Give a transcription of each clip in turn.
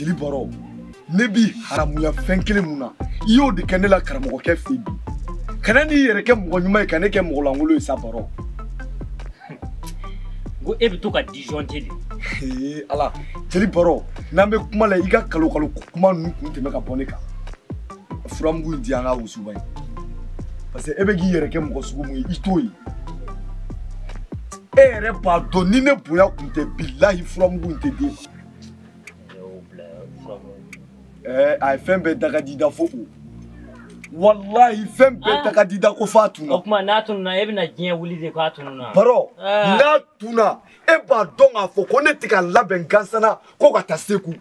Jeli Baro, ne b'i haramuya fɛn kelen mun na, i y'o de kɛ ne la karamɔgɔkɛ fɛ yen bi. Kana n'i yɛrɛ kɛ mɔgɔ ɲuman ye ka ne kɛ mɔgɔ lankolon ye sa Baro. N ko e bɛ to ka disjoncter de. Ee Ala, Jeli Baro, n'an bɛ kuma la i ka kalo kalo kuma ninnu kun tɛmɛ ka bɔ ne kan. Furamugu in di an ka wusuba ye. Parce que e bɛ k'i yɛrɛ kɛ mɔgɔ sugu mun ye, i t'o ye. E yɛrɛ b'a dɔn ni ne bonya kun tɛ bilahi furamugu in tɛ d'e ma. A ye fɛn bɛɛ da ka di da fo o. Walahi fɛn bɛɛ da ka di da ko f'a tunna. O tuma n'a tununa e bɛna diɲɛ wuli de k'a tununa. Baro, n'a tunna e b'a dɔn k'a fɔ ko ne tɛ ka labɛn gansan na ko ka taa Segu.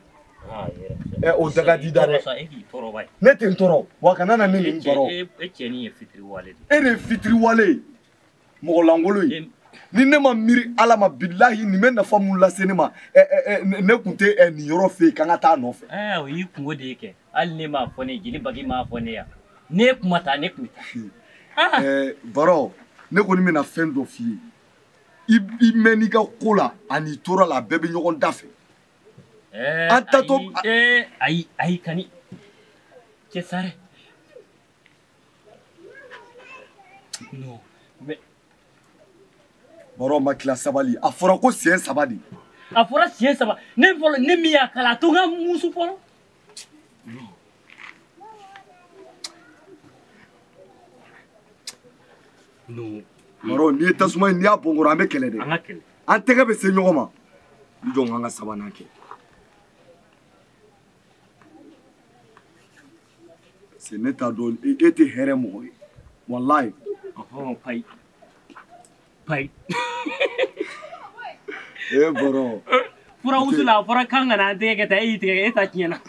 O da ka di da dɛ. Ne tɛ n tɔɔrɔ wa kana na ne nin Baro. E cɛnin ye fitiriwale de. E de ye fitiriwale ye, mɔgɔ lankolon ye. Ni ne ma miiri Ala ma bilahi nin bɛ nafa mun lase ne ma, ne kun tɛ nin yɔrɔ fɛ yen k'an ka taa a nɔfɛ. O y'i kungo de ye kɛ, hali ne m'a fɔ ne ye, Jeli Bagi m'a fɔ ne yan. Ne kuma ta ne kun bɛ taa. Baro, ne kɔni bɛna fɛn dɔ f'i ye. I mɛnn'i ka ko la ani tora la a bɛɛ bɛ ɲɔgɔn da fɛ. An tatɔ. Ayi ayi kani cɛ Sare. Non mais. Baro ma tila sabali a fɔra ko siɲɛ saba de. A fɔra siɲɛ saba ne fɔlɔ ne min y'a kala a to n ka musu fɔlɔ. Non. Baro n'i ye tasuma ye n'i y'a bɔn kɔrɔ an bɛ kɛlɛ dɛ. An ka kɛlɛ. An tɛgɛ bɛ se ɲɔgɔn ma. I jɔ n k'an ka sabanan kɛ. Parce que ne t'a dɔn e tɛ hɛrɛ mɔgɔ ye. Walayi. Ɔhɔn payi. Payi. Eh Baro. Fura la a fɔra k'an kana an tɛgɛ kɛ tan e y'i tɛgɛ kɛ e ta tiɲɛna.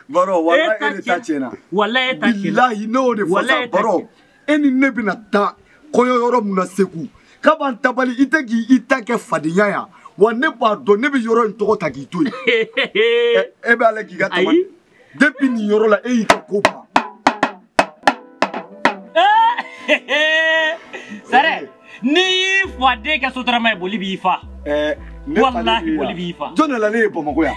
Baro walayi e de ta tiɲɛna. Walayi e ta tiɲɛna. Bilahi ne y'o de fɔ sa Baro. E ni ne bɛna taa kɔɲɔ yɔrɔ mun na Segu. K'a b'an tabali i tɛ k'i ta kɛ fadenya ya. Wa ne b'a dɔn ne bɛ yɔrɔ in tɔgɔ ta k'i to yen. E bɛ ala k'i ka tabali. Depuis nin yɔrɔ la e y'i ka ko ban. Sare. N'i y'i fa den kɛ sotarama ye boli b'i fa. Walahi boli b'i fa. Jɔn nana ne ye Bamakɔ yan.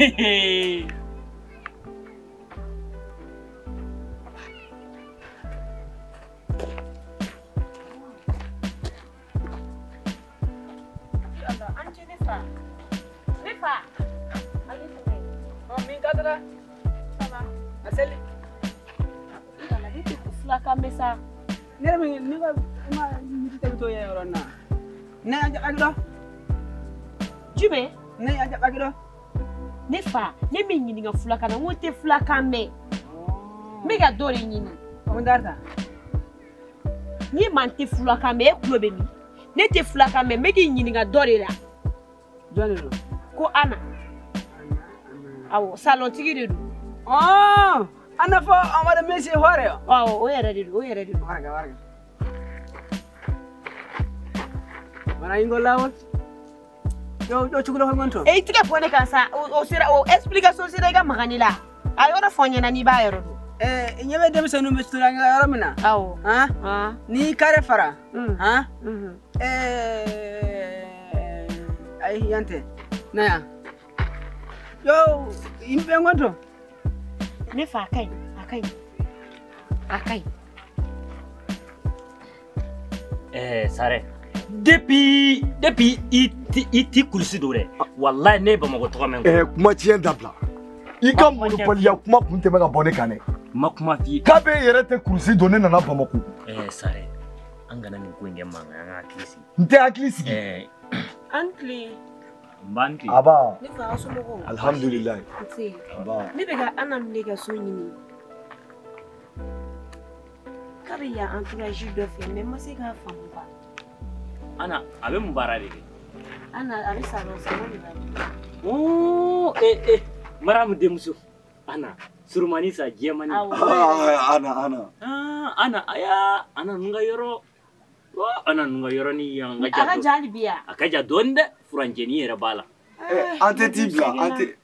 An ce ne fa. Ne fa. Min kadara. Ça va. Aseli. Ne tɛ filakan mɛn sa. Ne yɛrɛ min ne ka ma miti to yen yɔrɔ na. Ne agido. Jumɛn? Ne agido. Ne fa, ne min ɲininka filakan na, n ko tɛ filakan mɛn. N bɛ ka dɔ de ɲini. O n darta. N'i ma n tɛ filakan mɛn, e tulo bɛ min? Ne tɛ filakan mɛn, n bɛ k'i ɲininka dɔ de la. Jɔn de don? Ko Ana. Awɔ, salontigi de don. Ana fɔ an wari min se hɔrɛ. Awɔ, o yɛrɛ de don, o yɛrɛ de don. Warga warga. Mana ingo lawol. Yo yo cukulo ko ngonto. E i tigɛ bɔ ne kan sa, o sera o explication sera i ka maga ne la. A yɔrɔ fɔ n ɲɛna n'i b'a yɔrɔ dɔn. Ɲɛ bɛ denmisɛnninw bɛ tulonkɛ yɔrɔ min na. Awɔ. Han? N'i kare fara. Han? Ayi yan tɛ. Na yan. Yo yimɓe ngonto. Ne fa a ka ɲi, a ka ɲi. A ka ɲi. Sare. Depuis i ti kulisi don dɛ. Walayi ne ye Bamakɔ tɔgɔ mɛn. Kuma tiɲɛ dabila. I ka malobaliya kuma kun tɛmɛ ka bɔ ne kan dɛ. Ma kuma f'i ye. K'a bɛ e yɛrɛ tɛ kulisi don ne nana Bamakɔ. Sare, an kana nin ko in kɛ mankan ye, an ka hakili sigi. N tɛ hakili sigi. An tilen. N b'an tilen. Aba. Ne fa aw somɔgɔw. Alihamudulilayi. Nse. Aba. Ne bɛ ka Ana ni ne ka so ɲini. K'a bɛ yan entourage dɔ fɛ mais n ma se k'a faamu quoi. Ana, a bɛ mun baara de kɛ? Ana, a bɛ salon de la. Oo, Maramu denmuso. Ana, surumani sa jɛmani. Awɔ. Ana, Ana. Ana, aya, Ana ninnu ka yɔrɔ. Ana ninnu ka yɔrɔ ni yan ka jan. A ka jan hali bi yan. A ka jan dɔɔni dɛ, furancɛnin yɛrɛ b'a la. An tɛ t'i bila, an tɛ.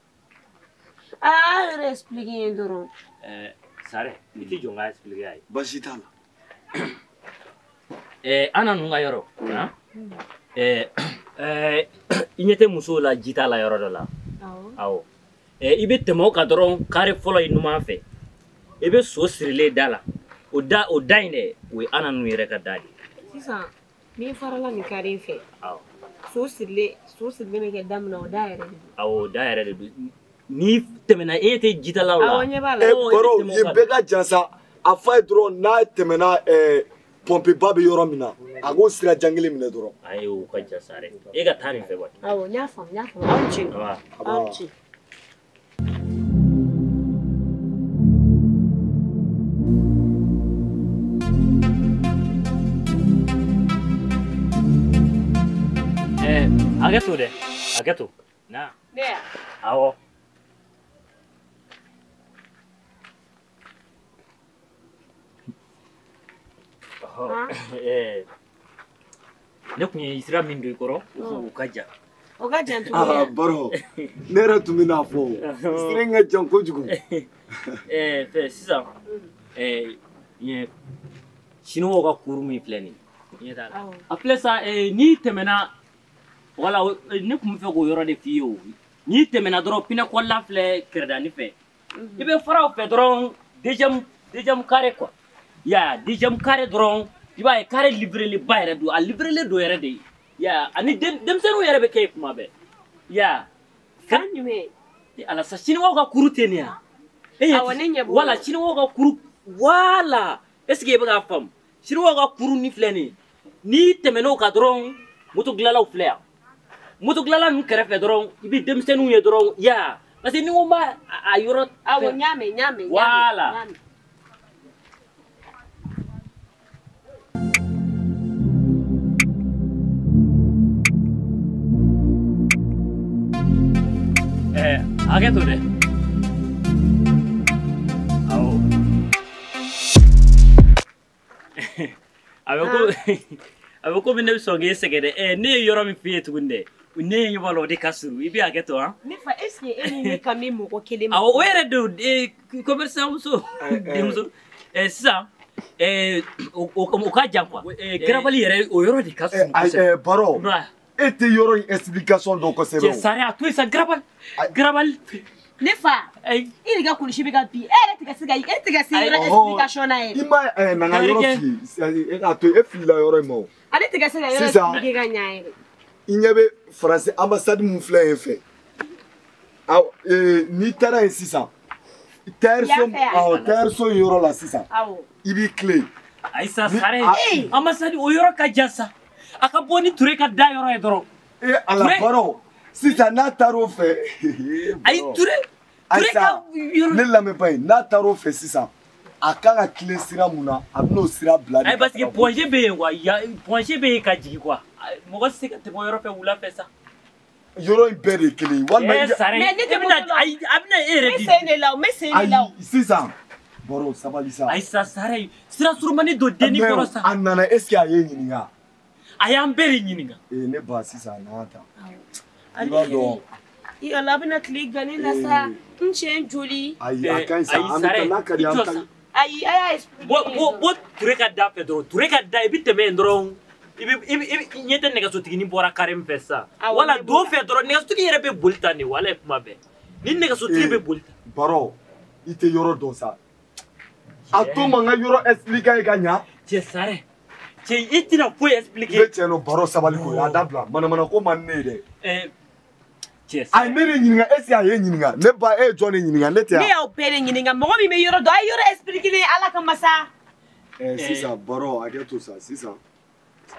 Aa, yɛrɛ expliquer n ye dɔrɔn. Sare, i tɛ jɔ n ka expliquer a ye. Baasi t'a la. Ana ninnu ka yɔrɔ. I ɲɛ tɛ musow la ji t'a la yɔrɔ dɔ la. Awɔ. I bɛ tɛmɛ o kan dɔrɔn carré fɔlɔ ye numan fɛ. I bɛ so sirilen da la. O da in dɛ, o ye an ninnu yɛrɛ ka da de ye. Sisan n'i farala nin carré in fɛ. Awɔ. So sirilen bɛ kɛ da min na o da yɛrɛ de don. Awɔ, o da yɛrɛ de don. N'i tɛmɛna e tɛ jitalaw la. Awɔ, ɲɛ b'a la. Baro yen bɛɛ ka jan sa. A f'a ye dɔrɔn n'a tɛmɛna pompe ba bɛ yɔrɔ min na, a k'o sira jan kelen minɛ dɔrɔn. Ayi, o ka jan sa dɛ. E ka taa nin fɛ wa. Awɔ, n y'a faamu, n y'a faamu. Aw ni ce. Aw ni ce. Hakɛ to dɛ, hakɛ to. Na. Ne ya? Awɔ. Ne kun ye sira min don i kɔrɔ, o ka jan. O ka jan tuguni. Aa Baro, ne yɛrɛ tun bɛ n'a fɔ o. Sira in ka jan kojugu. Fɛ sisan, siniwaw ka kuru min filɛ nin ye, ɲɛ t'a la. A filɛ sa, n'i tɛmɛna, wala ne tun bɛ fɛ k'o yɔrɔ de f'i ye o. N'i tɛmɛna dɔrɔn pinɛkɔla filɛ kɛrɛdani fɛ. I bɛ fara o fɛ dɔrɔn deuxième carré quoi. Ya deuxième carré dɔrɔn, i b'a ye carré livré ba yɛrɛ don, a livré don yɛrɛ de. Ya ani denmisɛnninw yɛrɛ bɛ kɛ yen kuma bɛɛ. Ya. Kan jumɛn? Ala sa siniwaw ka kuru tɛ nin ya. Awɔ, ne ɲɛ b'o la. Wala siniwaw ka kuru, wala. Est ce que i bɛ k'a faamu? Siniwaw ka kuru ni filɛ nin ye. N'i tɛmɛn'o kan dɔrɔn, moto dilanlaw filɛ yan. Moto dilanla ninnu kɛrɛfɛ dɔrɔn, i bɛ denmisɛnninw ye dɔrɔn, ya. Parce que ni ko n b'a a yɔrɔ. Awɔ, n y'a mɛn, n y'a mɛn. Wala. Hakɛ to dɛ. Awɔ. A bɛ komi ne bɛ sɔn k'e sɛgɛn dɛ. Ne ye yɔrɔ min f'i ye tuguni dɛ, ne ye ɲɛ b'a la o de ka surun. I bɛ hakɛ to han. Ne fa, est ce que e ni ne kan bɛ mɔgɔ kelen ma? Awɔ, o yɛrɛ don, commerçant muso denmuso. Sisan, o ka jan quoi. Garabali yɛrɛ, o yɔrɔ de ka surun kosɛbɛ. Baro, e tɛ yɔrɔ in explication dɔn kosɛbɛ o. Cɛ Sare, a to yen sa, garabali. Ne fa, i de ka kulusi bɛ ka bin, e yɛrɛ tɛ ka se ka, e tɛ ka se yɔrɔ explication na yɛrɛ. I ma na n ka yɔrɔ f'i ye, e k'a to yen, e filila yɔrɔ in ma o. Ale tɛ ka se ka yɔrɔ expliquer ka ɲa yɛrɛ. I ɲɛ bɛ Faransi ambassade min filɛ yen fɛ, awɔ, n'i taara yen sisan, tailleur so yɔrɔ la sisan, i b'i tilen. Ayi sa Sare, ambassade o yɔrɔ ka jan sa. A ka bɔ ni Ture ka da yɔrɔ ye dɔrɔn. E ala Baro, sisan n'a taar'o fɛ. Ayi Ture ka yɔrɔ. Ne lamɛn ba ye, n'a taar'o fɛ sisan, a kan ka tilen sira mun na, a bɛn'o sira bila de. Ayi parce que point G bɛ yen quoi, point G bɛ yen ka jigin quoi. Mɔgɔ tɛ se ka tɛmɛ o yɔrɔ fɛ wula fɛ sa. Yɔrɔ in bɛɛ de ye kelen ye. Walima Sare, mais ne tɛ bɛna, ayi a bɛna e yɛrɛ di. N bɛ sen de la o, n bɛ sen de la o. Ayi sisan. Baro sabali sa. Ayi sa Sare, sira surumani don denni kɔrɔ sa. A nana, est ce que a ye ɲininka? A y'an bɛɛ de ɲininka. Ne ba sisan a nana tan. I b'a dɔn. I ala bɛna tile gan ne la sa. N cɛ joli. Ayi a ka ɲi sa, an bɛ taa n'a ka di an bɛ taa. Ayi a y'a expliquer. Bɔ Ture ka da fɛ dɔrɔn, Ture ka da i bɛ tɛmɛ yen dɔrɔn. I bɛ ɲɛ tɛ nɛgɛsotiginin bɔra carré min fɛ sisan. Wala don fɛ dɔrɔn, nɛgɛsotigi yɛrɛ bɛ boli tan de, wala kuma bɛɛ. Ni nɛgɛsotigi bɛ boli tan. Baro, i tɛ yɔrɔ dɔn sa. A to ma n ka yɔrɔ expliquer ye ka ɲa. Cɛ Sare, cɛ i tɛna foyi expliquer. Ne cɛ nɔ Baro sabali koyi, a dabila manamana ko man di ne ye dɛ. Cɛ Sare. A ye ne de ɲininka, est ce que a ye ɲininka? Ne ba e ye jɔn de ɲininka, ne tɛ yan. Ne y'aw bɛɛ de ɲininka, mɔgɔ min bɛ yɔrɔ dɔn, a ye yɔrɔ expliquer ne ye Ala kama sa. Sisan Baro hakɛ to sa, sisan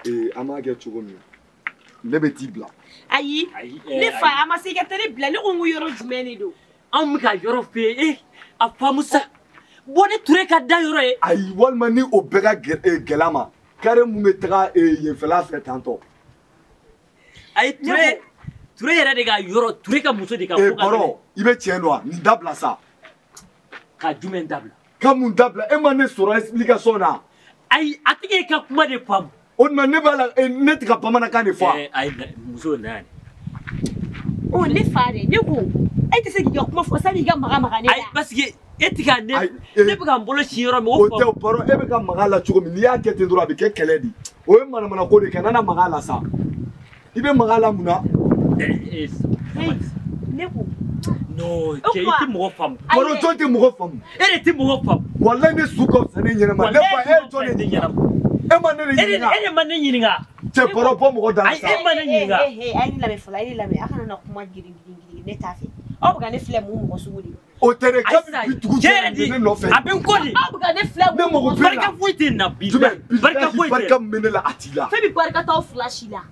an b'a kɛ cogo min na, ne bɛ t'i bila. Ayi, ne fa a ma se i ka taa ne bila, ne ko n ko yɔrɔ jumɛn de don? Anw bɛ ka yɔrɔ f'i ye, a faamu sa. Bɔ ni Ture ka da yɔrɔ ye. Ayi walima ni o bɛɛ ka gɛlɛn ma, carré mun bɛ taga yenfɛla fɛ tantɔ. Ayi Ture yɛrɛ de ka yɔrɔ, Ture ka muso de ka ko ka gɛlɛn. Baro, i bɛ tiɲɛ dɔn wa? Nin dabila sa. Ka jumɛn dabila? Ka mun dabila? E ma ne sɔrɔ explication na. Ayi a tigi ye ka kuma de faamu. O tuma ne b'a la, ne tɛ ka bamanankan de fɔ. Ayi muso na yan. Ɔ ne fa de, ne ko e tɛ se k'i ka kuma fɔ sani i ka maga maga ne la. Ayi parce que e tɛ ka ne, ne bɛ ka n bolo sin yɔrɔ min o faamu. O tɛ Baro, e bɛ ka maga a la cogo min, n'i y'a kɛ ten dɔrɔn a bɛ kɛ kɛlɛ de. O ye manamana ko de ye, kana na maga a la sa. I bɛ maga a la mun na? Ne ko Non, cɛ i tɛ mɔgɔ faamu. Baro jɔn tɛ mɔgɔ faamu? E de tɛ mɔgɔ faamu. Walayi ne su ka fisa ne ɲɛnama. Ne fa e jɔn de ɲininka? E ma ne de ɲininka. E de ma ne ɲininka. Cɛ baro bɔ mɔgɔ da la sa. Ayi e ma ne ɲininka. A ye ne lamɛn fɔlɔ, a ye ne lamɛn. A kana na kuma girin girin girin ne t'a fɛ. Aw bɛ ka ne filɛ mun mɔgɔ sugu de ye? O tɛ dɛ, kabi bi dugu jɛra ne nɔfɛ. A bɛ n kɔ de. Aw bɛ ka ne filɛ mun mɔgɔ sugu de ye? Barika foyi tɛ nin na bi. Barika foyi tɛ. Barika min bɛ ne la a t'i la. Fɛn min barika t'aw fila si la.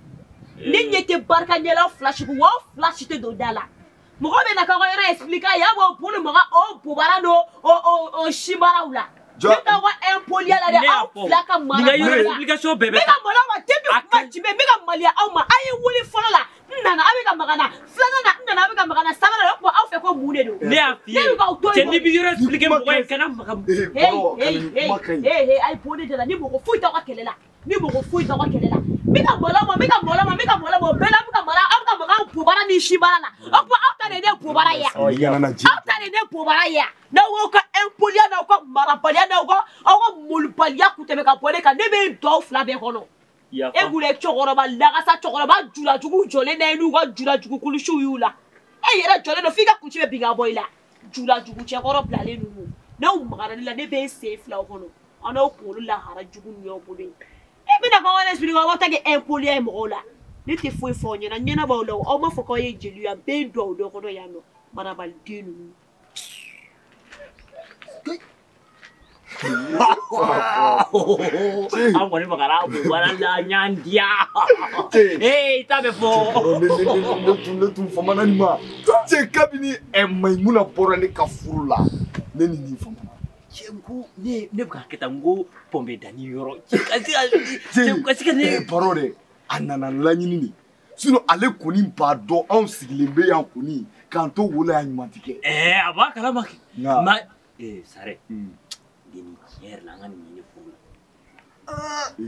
Ne ɲɛ tɛ barika ɲɛla fila si kun, wa aw fila si tɛ don da la. Mɔgɔ bɛ na k'aw ka yɔrɔ expliquer a ye, aw b'o bolo maga o bobara n'o o sinbaraw la. Ne t'aw ka impoliya la dɛ, aw fila ka mara. Nin ka yɔrɔ explication bɛɛ bɛ. Ne ka maloya ma depuis kuma jumɛn, n bɛ ka maloya aw ma. A ye n wele fɔlɔ la, n nana aw bɛ ka maga n na, filanan na n nana aw bɛ ka maga n na, sabanan na o tuma aw fɛ ko mun de don? Ne y'a f'i ye, cɛ n'i bɛ yɔrɔ expliquer mɔgɔ ye kana maga. Hey, ayi bɔ ne da la, ni mɔgɔ foyi t'aw ka kɛlɛ la, ni mɔgɔ foyi t'aw ka kɛlɛ la. N bɛ ka maloya ma, n bɛ ka maloya ma, n bɛ ka maloya ma, o bɛɛ la aw bɛ ka maloya, aw bɛ ka maga bobara ni sinbara la. O tuma aw ta de ye ne bobara ye yan. Aw ta de ye ne bobara ye yan. N'aw y'aw ka impoliya n'aw ka marabaliya n'aw ka aw ka molobaliya kun tɛmɛ ka bɔ ne kan, ne bɛ n don aw fila bɛɛ kɔnɔ. E kun ye cɛkɔrɔba lagasa, cɛkɔrɔba julajugu jɔlen n'a ye n'u ka julajugu kulusiw y'u la. E yɛrɛ jɔlen don f'i ka kusi bɛ bin ka bɔ i la. Julajugu cɛkɔrɔ bilalen ninnu, n'aw magara ne la, ne bɛ n sen filaw kɔnɔ. Aw n'aw kunkolo lahara jugu ninnu y'aw bolo ye. E bɛna k'aw yɛrɛ expliquer aw ta kɛ impoliya ye mɔgɔw la. Ne tɛ foyi fɔ aw ɲɛna, ɲɛna b'aw la, aw m'a fɔ k'aw ye jeliw ye, a bɛ n don aw dɔ kɔnɔ yan nɔ, marabaliden ninnu. An kɔni magara bobara la ɲan diya. Ee i ta bɛ fɔ. Ne tun famana nin ma. Cɛ kabini Mayimuna bɔra ne ka furu la, ne ni nin famana. Cɛ ko ne bɛ ka kɛ tan, n ko pɔnpe danni yɔrɔ. Cɛ ka se ka ne. Baro dɛ, a nana laɲini de. Sinon ale kɔni b'a dɔn anw sigilen bɛ yan kɔni k'an to wo la yan ɲuman tɛ kɛ. A b'a kalama kɛ. Ma Sare. Deni tiɲɛ yɛrɛ la an ka nin ɲini furu la. N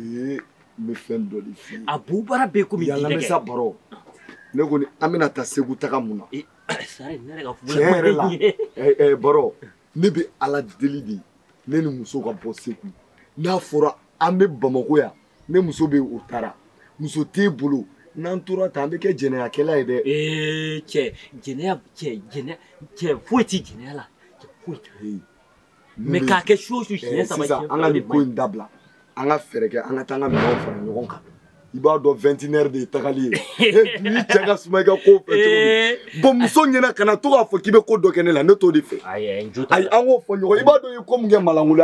bɛ fɛn dɔ de f'i ye. A bobara bɛɛ komi jinɛ kɛ. Yan lamɛn sa Baro. Ne kɔni an bɛna taa Segu taga mun na? Sare ne yɛrɛ ka furu la. Tiɲɛ yɛrɛ la Baro, ne bɛ Ala deli de, ne ni muso ka bɔ Segu. N'a fɔra an bɛ Bamakɔ yan, ne muso bɛ o taara. Muso t'e bolo, n'an tora tan an bɛ kɛ jɛnɛyakɛla ye dɛ. Cɛ jɛnɛya cɛ jɛnɛ cɛ foyi tɛ jɛnɛya la. Cɛ foyi tɛ. Mais k'a kɛ su o su siɲɛ saba. Sisan an ka nin ko in dabila, an ka fɛɛrɛ kɛ an ka taa an ka minɛnw fara ɲɔgɔn kan. I b'a dɔn 21h de ye tagali ye. N'i cɛ ka suma i ka ko fɛ cogo min. Bon muso ɲɛna kana to k'a fɔ k'i bɛ ko dɔ kɛ ne la, ne t'o de fɛ. Ayi n jo t'a la. Ayi an k'o fɔ ɲɔgɔn ye, i b'a dɔn i ye ko min kɛ malangolo ye.